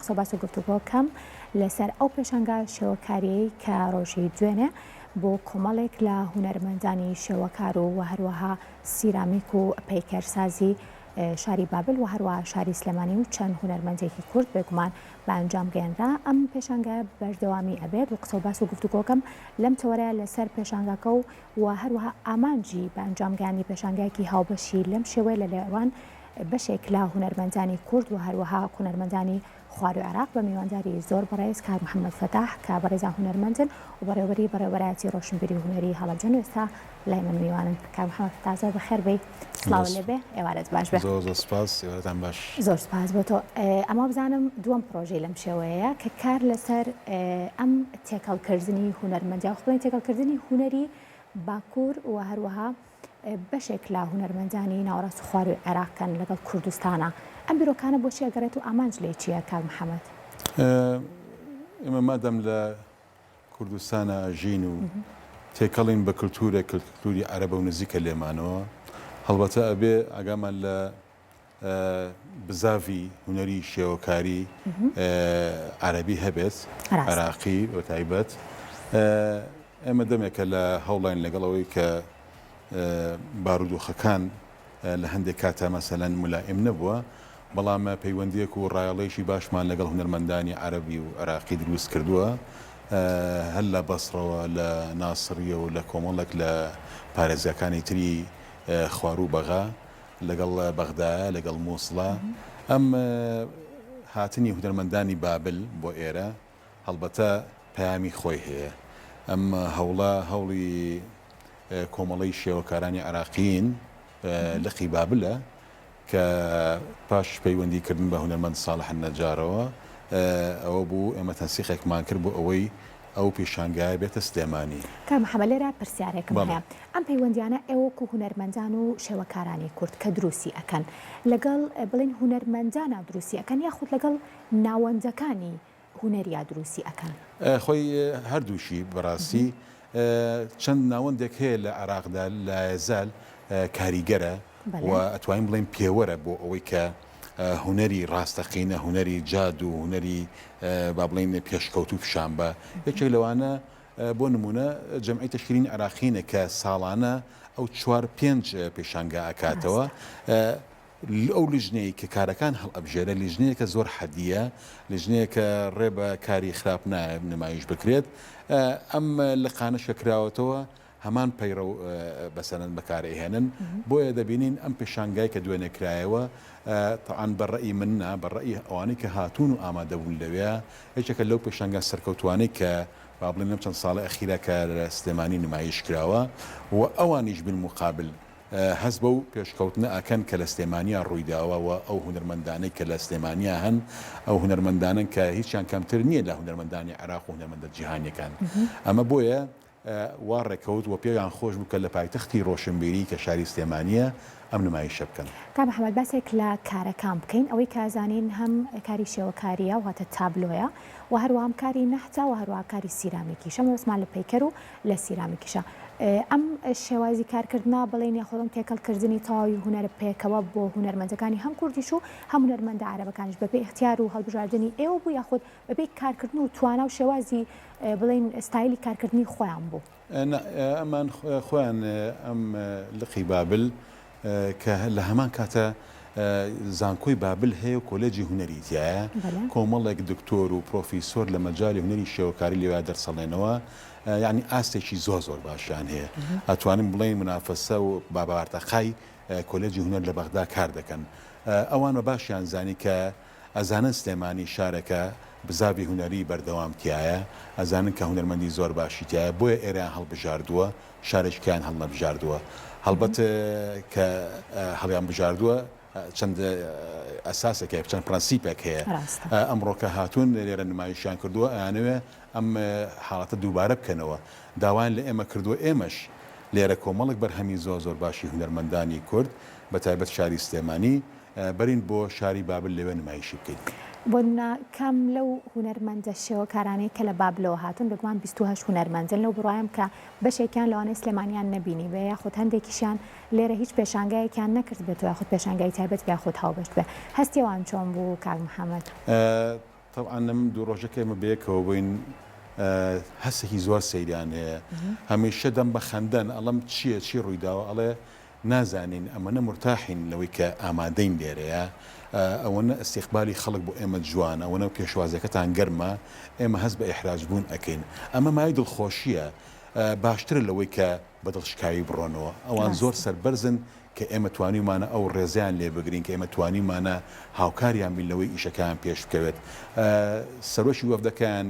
قسەو باس و گفتوگۆ کەم لەسەر ئەو پێشانگا شێوەکاریەی کە ڕۆژی دوێنێ بۆ کۆمەڵێک لە هونەرمەندانی شێوەکار و هەروەها سیرامیک و پەیکەرسازی شاری بابل و هەروەها شاری سلێمانی و چەند هونەرمەندێکی کورد بێگومان بە ئەنجام گەیەنرا. ئەم پێشانگایە بەردەوامی ئەبێت و قسەو باس و گفتوگۆکەم لەم تەوەرەیە لەسەر پێشانگاکە و و هەروەها ئامانجی بە ئەنجام گەیاندنی پێشانگایەکی هاوبەشی لەم شێوەیە لە نێوان بەشێک لە هونەرمەندانی کورد و هەروەها هونەرمەندانی خواروی عێراق بە میوانداری زۆر بەڕێز کاک محەمەد فەتاح کە بەڕێزان هونەرمەندن و بەڕێوەبەری بەڕێوەبەرایەتی ڕۆشنبیری و هونەری هەڵەبجەن و ئێستا لای من میوانن. کاک محەمەد فەتاح زۆر بەخێر بێی. سڵاوت لێ بێ ئێوارەت باش بێ. زۆر زۆر سپاس ئێوارەتان باش. زۆر سپاس بۆ تۆ. ئەمە بزانم دووەم پڕۆژەی لەم شێوەیەیە کە کار لەسەر ئەم تێکەڵکردنی هونەرمەند یاخود بڵێین تێکەڵکردنی هونەری باکوور و هەروەها بەشێک لە هونەرمەندانی ناوەڕاست و خوارووی عێراق کەن لەگەڵ کوردستانا. ئەم بیرۆکانە بۆچی ئەگەڕێت و ئامانج لێی چییە کاک محەمەد؟ ئێمە مادام لە کوردستانا ئەژین و تێکەڵین بە کلتورێک کە کلتوری عەرەبە و نزیکە لێمانەوە، هەڵبەتە ئەبێ ئاگامان لە بزاڤی هونەری شێوەکاری عەرەبی هەبێت، عێراقی بە تایبەت. ئێمە دەمێکە لە هەوڵاین لەگەڵ ئەوەی کە بارودۆخەکان لە هەندێک کاتا مەسەلەن مولائیم نەبووە، بەڵام پەیوەندییەک و ڕایەڵەیەکی باشمان لەگەڵ هونەرمەندانی عەرەبی و عێراقی دروست کردووە، هەر لە بەسڕەوە، لە ناسڕیە و لە کۆمەڵێک لە پارێزگاکانی تری خواروو بەغا، لەگەڵ بەغدایە، لەگەڵ موسڵە. ئەم هاتنی هونەرمەندانی بابل بۆ ئێرە هەڵبەتە پەیامی خۆی هەیە. ئەم هەوڵە هەوڵی کۆمەڵەی شێوەکارانی عێراقیین لقی بابلە کە پاش پەیوەندی کردن بە هونەرمەند ساڵح النەجارەوە ئەوە بوو ئێمە تەنسیقێکمان کرد بۆ ئەوەی ئەو پیشانگایە بێتە سلێمانی. کاک محەمەد لێرە پرسیارێکم بەڵێ. هەیە ئەم پەیوەندیانە ئێوە وەکو هونەرمەندان و شێوەکارانی کورد کە دروستی ئەکەن لەگەڵ بڵێین هونەرمەندانا دروستی ئەکەن یاخود لەگەڵ ناوەندەکانی هونەریا دروستی ئەکەن؟ خۆی هەردووشی بەڕاستی چەند ناوەندێک هەیە لە عێراقدا لایەزال کاریگەرە و ئەتوانین بڵێین پێوەرە بۆ ئەوەی کە هونەری ڕاستەقینە هونەری جاد و هونەری با بڵێین پێشکەوتوو پیشان بە یەکێک لەوانە بۆ نمونە جەمعی تەشکیلین عێراقینە کە ساڵانە ئەو چوار پێنج پێشانگا ئەکاتەوە ئەو لیژنەی کە کارەکان هەڵئەبژێرێ لیژنەیەکە زۆر حەدییە، لیژنەیەکە ڕێ بە کاری خراپ نایە نمایش بکرێت، ئەم لقانەش کە کراوەتەوە هەمان پەیڕەو بەسەرەن بەکار ئەیهێنن، بۆیە دەبینین ئەم پێشانگای کە دوێنێ کرایەوە تەعان بە ڕەئی من نا بە ڕەئی ئەوانەی کە هاتوون و ئامادە بوون لەوێ یەکێکە لەو پێشانگا سەرکەوتووانەی کە با بڵێین لەم چەند ساڵەی ئەخیرا کە لە سلێمانی نمایش کراوە و ئەوانیش بالمقابل هەست بەو پێشکەوتنە ئەکەن کە لە سلێمانیا ڕوویداوە و ئەو هونەرمەندانەی کە لە سلێمانیا هەن ئەو هونەرمەندانەن کە هیچیان کەمتر نییە لە هونەرمەندانی عێراق و هونەرمەندە جیهانیەکان. ئەمە بۆیە وا ڕێکەوت و پێیان خۆش بوو کە لە پایتەختی ڕۆشنبیری کە شاری سلێمانییە ئەم نمایشە بکەن. کاک محەمەد باسێک لە کارەکان بکەین ئەوەی کە ئەزانین هەم کاری شێوەکارییە واتە تابلۆیە و هەروەها هەم کاری نەحتە و هەروەها کاری سیرامیکیشە مەبەستمان لە پەیکەر و لە سیرامیکیشە ئەم شێوازی کارکردنە بڵێین یاخود ئەم تێکەڵکردنی تەواوی هونەر پێکەوە بۆ هونەرمەندەکانی هەم کوردیش و هەم هونەرمەندە عەرەبەکانیش بەپێی ئیختیار و هەڵبژاردنی ئێوە بوو یاخود بەپێی کارکردن و توانا و شێوازی بڵێین ستایلی کارکردنی خۆیان بوو؟ نا ئەمان خۆیان ئەم لقی بابل کە لە هەمان کاتە زانکۆی بابل هەیە و کۆلێجی هونەری تیایە، کۆمەڵێک دکتۆر و پرۆفیسۆر لە مەجالی هونەری شێوەکاری لەویا دەرسەڵێنەوە، یانی ئاستێکی زۆر زۆر باشیان هەیە، ئەتوانین بڵێین مونافەسە و بە بارتەقای کۆلێجی هونەر لە بەغدا کار دەکەن. ئەوان بە باشیان زانی کە ئەزانن سلێمانی شارێکە بزاڤی هونەری بەردەوام تیایە، ئەزانن کە هونەرمەندی زۆر باشی تیایە، بۆیە ئێرەیان هەڵبژاردووە، شارێکی کەیان هەڵنەبژاردووە. هەڵبەت کە هەڵیان بژاردووە چەند ئەساسێک هەیە، چەند پرەنسیپێک هەیە. ئەمڕۆ کە هاتوون لێرە نمایشیان کردووە، ئەیانەوێ ئەم حاڵەتە دووبارە بکەنەوە. داوایان لە ئێمە کردووە ئێمەش لێرە کۆمەڵێک بەرهەمی زۆر زۆر باشی هونەرمەندانی کورد بە تایبەت شاری سلێمانی بەرین بۆ شاری بابل لەوێ نمایشی بکەین. بۆ نمونە کام لەو هونەرمەندە شێوەکارانەی کە لە بابلەوە هاتوون، بێگومان 28 هونەرمەندن، لەو بڕوایەم کە بەشێکیان لەوانەیە سلێمانیان نەبینیبێ یاخود هەندێکیشیان لێرە هیچ پێشانگایەکیان نەکردبێتەوە یاخود پێشانگای تایبەت بێ یاخود هاوبەش بێ، هەستی ئەوان چۆن بوو کاک محەمەد؟ تەبعەن لەم دوو ڕۆژە کە ئێمە بەیەکەوە بووین هەستێکی زۆر سەیریان هەیە هەمیشە دەم بە خەندەن ئەڵێم چییە چی ڕوویداوە ئەڵێ نازانین ئەمەنە مورتاحین لەوەی کە ئامادەین لێرەیە ئەوەنە ئیستیقبالی خەڵک بۆ ئێمە جوانە ئەوەنە پێشوازیەکەتان گەرمە ئێمە هەست بە ئیحراج بوون ئەکەین ئەمە مایەی دڵخۆشیە باشترە لەوەی کە بە دڵشکاوی بڕۆنەوە ئەوان زۆر ڕاستە. سەربەرزن کە ئێمە توانیومانە ئەو ڕێزەیان لێ بگرین کە ئێمە توانیومانە هاوکاریان بین لەوەی ئیشەکەیان پێش بکەوێت سەرۆکی وەفدەکەیان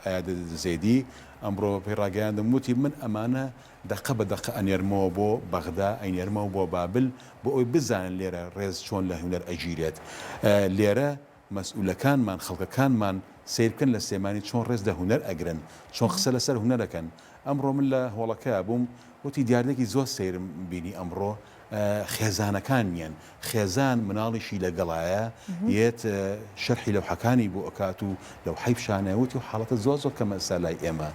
ئەیاد زێدی ئەمڕۆ پێی ڕاگەیاندم وتی من ئەمانە دەقە بە دەقە ئەنێرمەوە بۆ بەغدا، ئەینێرمەوە بۆ بابل، بۆ ئەوەی بزانن لێرە ڕێز چۆن لە هونەر ئەگیرێت. لێرە مەسئولەکانمان، خەڵکەکانمان سەیر بکەن لە سلێمانی چۆن ڕێز لە هونەر ئەگرن، چۆن قسە لەسەر هونەر ئەکەن. ئەمڕۆ من لە هۆڵەکەیا بووم، وتی دیاردەیەکی زۆر سەیرم بینی ئەمڕۆ، خێزانەکان یەن، خێزان مناڵیشی لەگەڵایە یەت شەرحی لەوحەکانی بۆ ئەکات و لەوحەی پیشانە وتی و حاڵەتە زۆر زۆر کەمە ئێستا لای ئێمە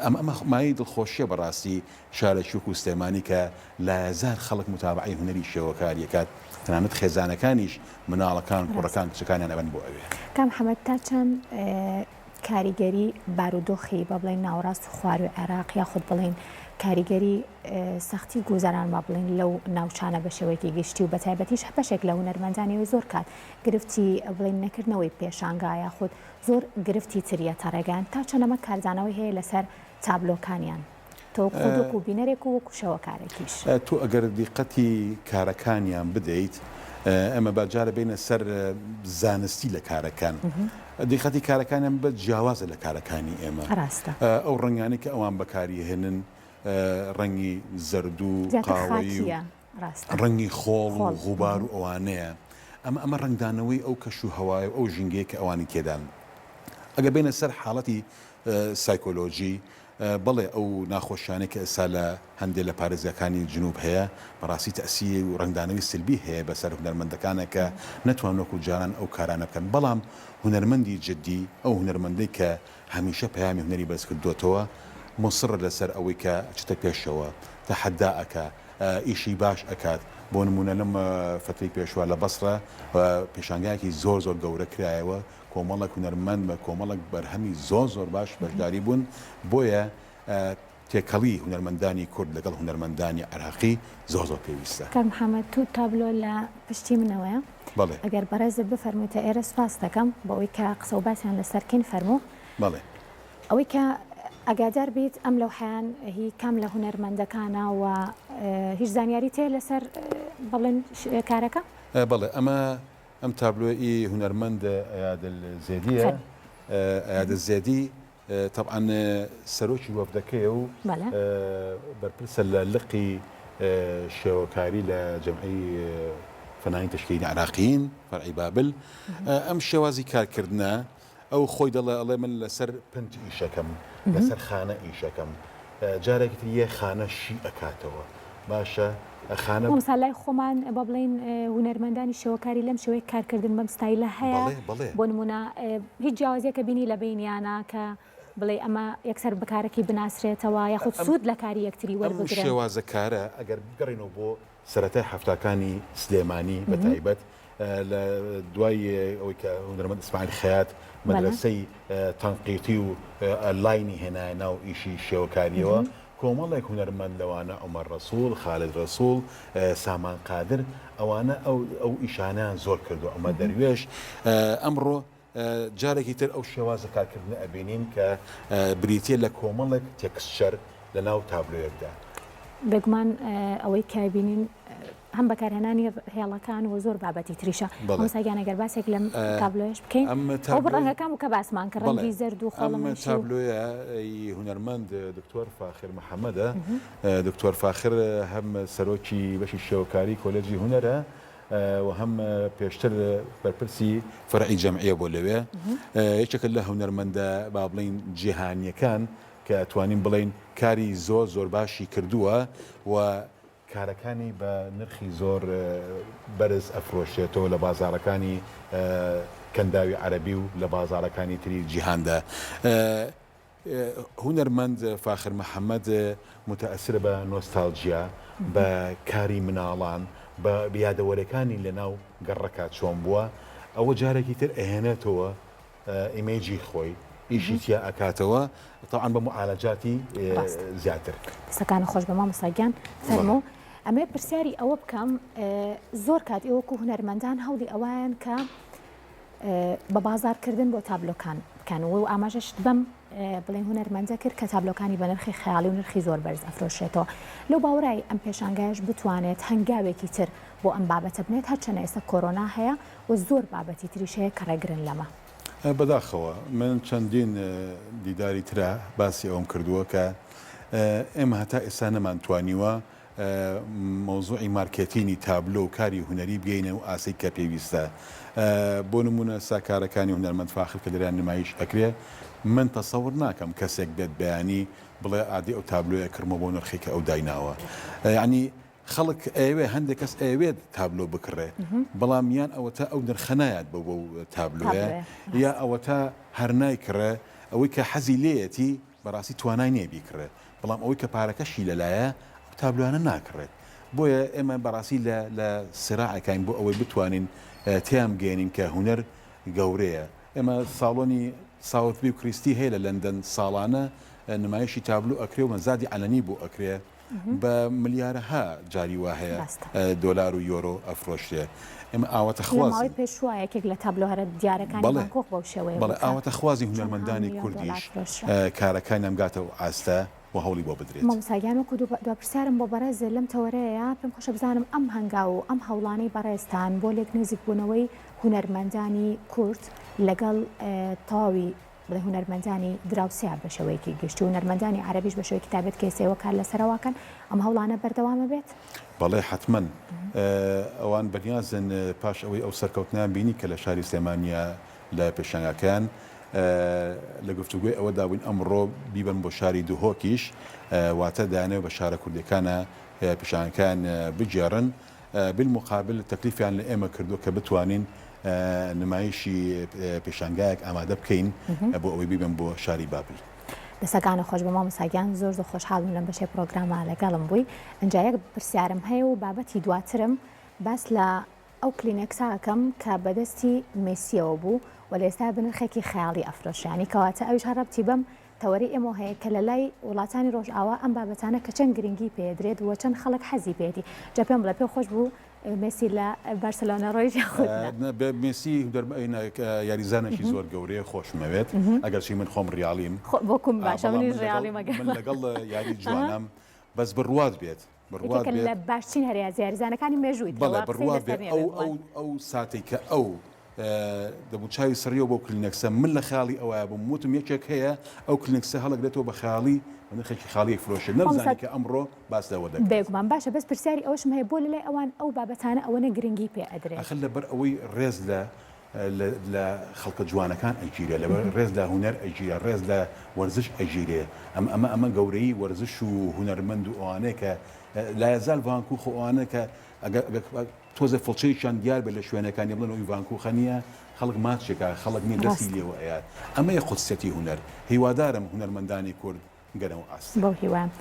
ئەمە ئەمە مایەی دڵخۆشیە بەڕاستی شارێکی وەکو سلێمانی کە لایەزار خەڵک متابەعەی هونەری شێوەکاری ئەکات تەنانەت خێزانەکانیش مناڵەکان کوڕەکان کچەکانیان ئەبەن بۆ ئەوێ. کاک محەمەد تا چەند کاریگەری بارودۆخی با بڵێین ناوەڕاست و خواروی عێراق یاخود بڵێین کاریگەری سەختی گوزەران با بڵێین لەو ناوچانە بە شێوەیەکی گشتی و بەتایبەتیش بەشێک لە هونەرمەندانی ئەوێ زۆر کات گرفتی بڵێین نەکردنەوەی پێشانگا یاخود زۆر گرفتی تر یەتە ڕێگایان تا چەند ئەمە کاردانەوەی هەیە لەسەر تابلۆکانیان تۆ خۆت وەکو بینەرێک و وەکو شێوەکارێکیش. تۆ ئەگەر دیقەتی کارەکانیان بدەیت ئێمە با جارێ بێینە سەر زانستی لە کارەکان دیقەتی کارەکانیان بە جیاوازە لە کارەکانی ئێمە ڕاستە. ئەو ڕەنگانەی کە ئەوان بەکاری هێنن ڕەنگی زەرد و زیاتر قاوەیی و خاکییە ڕاستە. ڕەنگی خۆڵ و خۆڵ. غوبار و ئەوانەیە ئەمە ئەمە ڕەنگدانەوەی ئەو کەش و هەوایە و ئەو ژینگەیە کە ئەوانی تێدان ئەگەر بێینە سەر حاڵەتی سایکۆلۆژی بەڵێ ئەو ناخۆشیانەی کە ئێستا لە هەندێ لە پارێزگاکانی جنوب هەیە بەڕاستی تەئسیر و ڕەنگدانەوەی سلبی هەیە بەسەر هونەرمەندەکانە کە نەتوان وەکو جاران ئەو کارانە بکەن بەڵام هونەرمەندی جدی ئەو هونەرمەندەی کە هەمیشە پەیامی هونەری بەرز کردۆتەوە موسڕە لەسەر ئەوەی کە ئەچێتە پێشەوە تەحەدا ئەکا ئیشی باش ئەکات بۆ نمونە لەم فەترەی پێشوە لە بەسڕە پێشانگایەکی زۆر زۆر گەورە کرایەوە کۆمەڵێک هونەرمەند بە کۆمەڵێک بەرهەمی زۆر زۆر باش بەشداری بوون، بۆیە تێکەڵی هونەرمەندانی کورد لەگەڵ هونەرمەندانی عێراقی زۆر زۆر پێویستە. کاک محەمەد تو تابلۆ لە پشتی منەوەیە بەڵێ. ئەگەر بەڕێزت بفەرموویتە ئێرە سوپاست دەکەم بۆ ئەوەی کە قسە و باسیان لەسەر کەین فەرموو. بەڵێ. ئەوەی کە ئاگادار بیت ئەم لەوحەیان هی کام لە هونەرمەندەکانە و هیچ زانیاریت هەیە لەسەر بەڵێن کارەکە؟ بەڵێ ئەمە ئەم تابلۆیە ئی هونەرمەند ئەیاد الزێدیە، ئەیاد الزێدی تەبعەن سەرۆکی وەفدەکەیە و بەرپرسە لە لقی شێوەکاری لە جەمعی فەنانی تەشکیلی عراقیین فەرعی بابل. ئەم شێوازی کارکردنە ئەو خۆی دەڵێ ئەڵێ من لەسەر پنت ئیشەکەم لەسەر خانە ئیشەکەم جارێکی تر یە خانە شی ئەکاتەوە باشە خانە. مامۆستا لای خۆمان با بڵێین هونەرمەندانی شێوەکاری لەم شێوەیە کارکردن بەم ستایلە هەیە بەڵێ بەڵێ. بۆ نمونە هیچ جیاوازیەکە بینی لە بەینیانە کە بڵێی ئەمە یەکسەر بکارەکەی بناسرێتەوە یاخود سوود لە کاری یەکتری ئەم وەربگرن؟ شێوازە کارە ئەگەر بگەڕێینەوە بۆ سەرەتای حەفتاکانی سلێمانی بە تایبەت لە دوای ئەوەی کە هونەرمەند ئیسماعیل خەیات مەدرەسەی تەنقیتی و لاینی هێنایە ناو ئیشی شێوەکارییەوە، کۆمەڵێک هونەرمەند لەوانە عومەر ڕەسوڵ، خالد ڕەسوڵ، سامان قادر ئەوانە ئەو ئیشانەیان زۆر کردووە، عومەر دەروێش ئەمڕۆ جارێکی تر ئەو شێوازە کارکردنە ئەبینین کە بریتییە لە کۆمەڵێک texture لە ناو تابلۆیەکدا. بێگومان ئەوەی کە بینین هەم بەکارهێنانی هێڵەکان و زۆر بابەتی تریشە. مامۆستا گیان ئەگەر باسێک لەم تابلۆیەش بکەین ئەو ڕەنگەکان بوو کە باسمان کرد ڕەنگی زەرد و خۆڵەمێشی. ئەم تابلۆیە ی هونەرمەند دکتۆر فاخر محەمەدە. دکتۆر فاخر هەم سەرۆکی بەشی شێوەکاری کۆلێجی هونەرە و هەم پێشتر بەرپرسی فەرعی جەمعیە بووە لەوێ. یەکێکە لە هونەرمەندە با بڵێین جیهانییەکان کە ئەتوانین بڵێین کاری زۆر زۆر باشی کردووە و کارەکانی بە نرخی زۆر بەرز ئەفرۆشرێتەوە لە بازاڕەکانی کەنداوی عەرەبی و لە بازاڕەکانی تری جیهاندا. هونەرمەند فاخر محەمەد موتەئەسرە بە نۆستالجیا، بە کاری مناڵان، بە یادەوەرەکانی لەناو گەڕەکا چۆن بووە، ئەوە جارێکی تر ئەهێنێتەوە. ئیمەیجی خۆی ئیشی تیا ئەکاتەوە تەبعەن بە موعالەجاتی زیاتر. دەستەکانت خۆش بێ مامۆستا گیان فەرموو ئەمەوێ پرسیاری ئەوە بکەم زۆر کات ئێوە وەکو هونەرمەندان هەوڵی ئەوەیان کە بە بازاڕکردن بۆ تابلۆکان بکەن و ئاماژەشت بەم بڵێن هونەرمەندە کرد کە تابلۆکانی بە نرخی خەیاڵی و نرخی زۆر بەرز ئەفرۆشرێتەوە لەو باوەڕای ئەم پێشانگایش بتوانێت هەنگاوێکی تر بۆ ئەم بابەتە بنێت هەرچەنە ئێستا کۆرۆنا هەیە و زۆر بابەتی تریش هەیە کە ڕێگرن لەمە. بەداخەوە من چەندین دیداری ترا باسی ئەوەم کردووە کە ئێمە هەتا ئێستا نەمانتوانیوە مەوزوعی مارکێتینی تابلۆ و کاری هونەری بگەینە ئەو ئاستەی کە پێویستە. بۆ نموونە سا کارەکانی هونەرمەند فاخر کە لێرە نمایش ئەکرێ من تەسەور ناکەم کەسێک بێت بەیانی بڵێ ئادەی ئەو تابلۆیە ئەکڕمەوە بەو نرخەی کە ئەو دایناوە. یەعنی خەڵک ئەیەوێ هەندێک کەس ئەیەوێت تابلۆ بکڕێ بەڵام یان ئەوەتا ئەو نرخە نایات بەو بەو تابلۆیە یا ئەوەتا هەر نایکڕێ ئەوەی کە حەزی لێیەتی بەڕاستی توانای نییە بیکڕێ بەڵام ئەوەی کە پارەکەشی لەلایە ئەو تابلۆیانە ناکڕێت بۆیە ئێمە بەڕاستی لە لە سراعێکاین بۆ ئەوەی بتوانین تێیان بگەیەنین کە هونەر گەورەیە ئێمە ساڵۆنی ساوثبی و کریستی هەیە لە لەندەن ساڵانە نمایشی تابلۆ ئەکرێ و مەزادی عەلەنی بۆ ئەکرێ بە ملیارەها جاری وا هەیە دۆلار و یۆرۆ ئەفرۆشرێ. ئێمە ئاواتەخوازین. لە ماوەی پێشووا یەکێک لە تابلۆ هەرە دیارەکانی ڤان کۆخ بەو شێوەیە بوو بەڵێ ئاواتەخوازین هونەرمەندانی کوردیش کارەکانیان بگاتە ئەو ئاستە و هەوڵی بۆ بدرێت. مامۆستا گیان وەکو دوا پرسیارم بۆ بەڕێز لەم تەوەرەیە پێم خۆشە بزانم ئەم هەنگاو و ئەم هەوڵانەی بەڕێزتان بۆ لێک نزیکبوونەوەی هونەرمەندانی کورد لەگەڵ تەواوی بڵێ هونەرمەندانی دراوسێ بە شێوەیەکی گشتی و هونەرمەندانی عەرەبیش بە شێوەیەکی تایبەت کە ئێستا ئێوە کار لەسەرەوە کەن، ئەم هەوڵانە بەردەوام ئەبێت؟ بەڵێ حەتمەن. ئەوان بەنیازن پاش ئەوەی ئەو سەرکەوتنەیان بینی کە لە شاری سلێمانییە لە پێشانگاکەیان لە گفتوگۆی ئەوەدا بووین ئەمڕۆ بیبەن بۆ شاری دهۆکیش واتە دەیانەوێت بە شارە کوردیەکانا پێشانگاکەیان بگێڕن. بالمقابل تەکلیفیان لە ئێمە کردووە کە بتوانین نمایشی پێشانگایەک ئامادە بکەین بۆ ئەوەی بیبەن بۆ شاری بابل. دەستەکانت خۆش بێ مامۆستا گیان زۆر زۆر خۆشحاڵ بووم لەم بەشەی پڕۆگرامە لەگەڵم بووی ئینجا یەک پرسیارم هەیە و بابەتی دواترم باس لە ئەو کلینێکسە ئەکەم کە بەدەستی مێسیەوە بوو و لە ئێستا بە نرخێکی خەیاڵی ئەفرۆشرێ یانی کەواتە ئەویش هەر ڕەبتی بەم تەوەرەی ئێمەوە هەیە کە لە لای وڵاتانی ڕۆژئاوا ئەم بابەتانە کە چەند گرنگی پێدرێت و چەند خەڵک حەزی پێیەتی جا پێم بڵێ پێ خۆش بوو مێسی لە بارسلۆنا ڕۆیشت یاخود نا؟ مێسی یاریزانێکی زۆر گەورەیە خۆشمەوێت ئەگەرچی من خۆم ڕیاڵیم وەکوم باشە منیش ڕیاڵیم ئەگەر من لەگەڵ یاری جوانم بەس بڕوات بێت بڕوات بێت لە باشترین هەرە یاریزانەکانی مێژووی بەڵێ بڕوات بێت ئەو ئەو ئەو ساتەی کە ئەو دەبوو چاوی سڕیەوە بۆ کلینەکسە من لە خەیاڵی ئەوایە بووم وتم یەکێک هەیە ئەو کلینکسە هەڵەگرێتەوە بە خەیاڵی بە نرخێکی خاڵی ئەیفرۆشێت نەمزانی کە ئەمڕۆ باس لەوە دەکرێت. بێگومان باشە بەس پرسیاری ئەوەشم هەیە بۆ لەلای ئەوان ئەو بابەتانە ئەوەنە گرنگی پێ ئەدرێت؟ ئاخر لەبەر ئەوەی ڕێز لە لە خەڵکە جوانەکان ئەگیرێ لەبەر ڕێز لە هونەر ئەگیرێ ڕێز لە وەرزش ئەگیرێ ئەمە ئەمە ئەمە گەورەیی وەرزش و هونەرمەند و ئەوانەیە کە لایەزال ڤانکوخ و ئەوانە کە ئەگەر تۆزێ فڵچەیەکیان دیار بێت لە شوێنەکانی بڵێن ئەو ئیڤان کوخە نییە خەڵک ماچێکا خەڵک نییە دەستی لێوە ئەیات ئەمەیە قودسیەتی هونەر هیوادارم هونەرمەندانی کورد بگەنە ئەو ئاستە. بەو هیوایەم.